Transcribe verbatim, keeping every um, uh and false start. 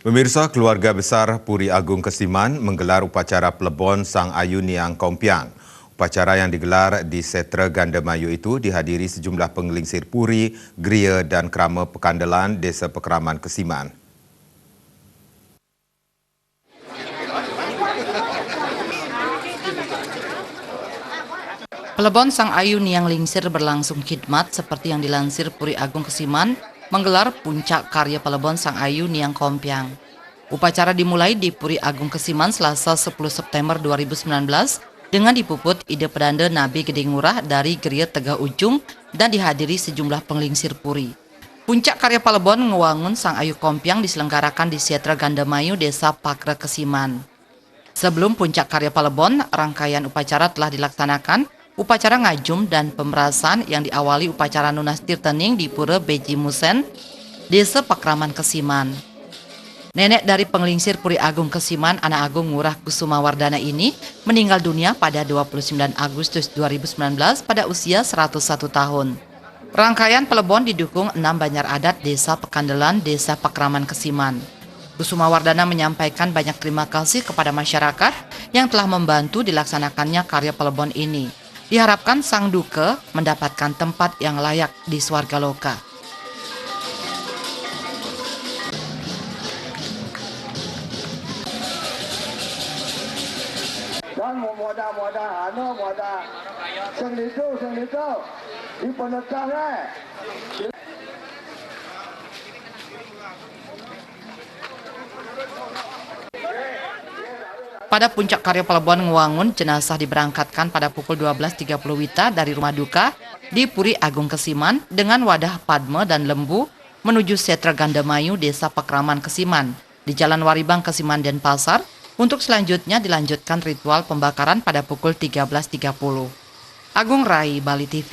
Pemirsa, keluarga besar Puri Agung Kesiman menggelar upacara pelebon Sang Ayu Niang Kompiang. Upacara yang digelar di Setra Gandamayu itu dihadiri sejumlah penglingsir puri, gria, dan krama Pekandelan, Desa Pakraman Kesiman. Pelebon Sang Ayu Niang Lingsir berlangsung khidmat seperti yang dilansir Puri Agung Kesiman menggelar puncak karya pelebon Sang Ayu Niang Kompiang. Upacara dimulai di Puri Agung Kesiman, Selasa, sepuluh September dua ribu sembilan belas, dengan dipuput Ida Pedanda Nabi Gede Ngurah dari Geria Tegah Ujung dan dihadiri sejumlah penglingsir puri. Puncak karya palebon ngewangun Sang Ayu Kompiang diselenggarakan di Setra Gandamayu, Desa Pakra Kesiman. Sebelum puncak karya palebon, rangkaian upacara telah dilaksanakan, upacara ngajum dan pemerasan yang diawali upacara nunas tirtening di Pura Beji Musen, Desa Pakraman Kesiman. Nenek dari penglingsir Puri Agung Kesiman, Anak Agung Ngurah Kusuma Wardana ini, meninggal dunia pada dua puluh sembilan Agustus dua ribu sembilan belas pada usia seratus satu tahun. Rangkaian pelebon didukung enam banjar adat Desa Pekandelan, Desa Pakraman Kesiman. Kusuma Wardana menyampaikan banyak terima kasih kepada masyarakat yang telah membantu dilaksanakannya karya pelebon ini. Diharapkan Sang Duka mendapatkan tempat yang layak di swarga loka. Dan mau modal-modal, anu modal, sing litu, sing litu, di penetang, eh. Pada puncak karya palebon ngewangun, jenazah diberangkatkan pada pukul dua belas tiga puluh wita dari rumah duka di Puri Agung Kesiman dengan wadah padma dan lembu menuju Setra Gandamayu, Desa Pakraman Kesiman, di Jalan Waribang Kesiman, Denpasar, untuk selanjutnya dilanjutkan ritual pembakaran pada pukul tiga belas tiga puluh. Agung Rai, Bali T V.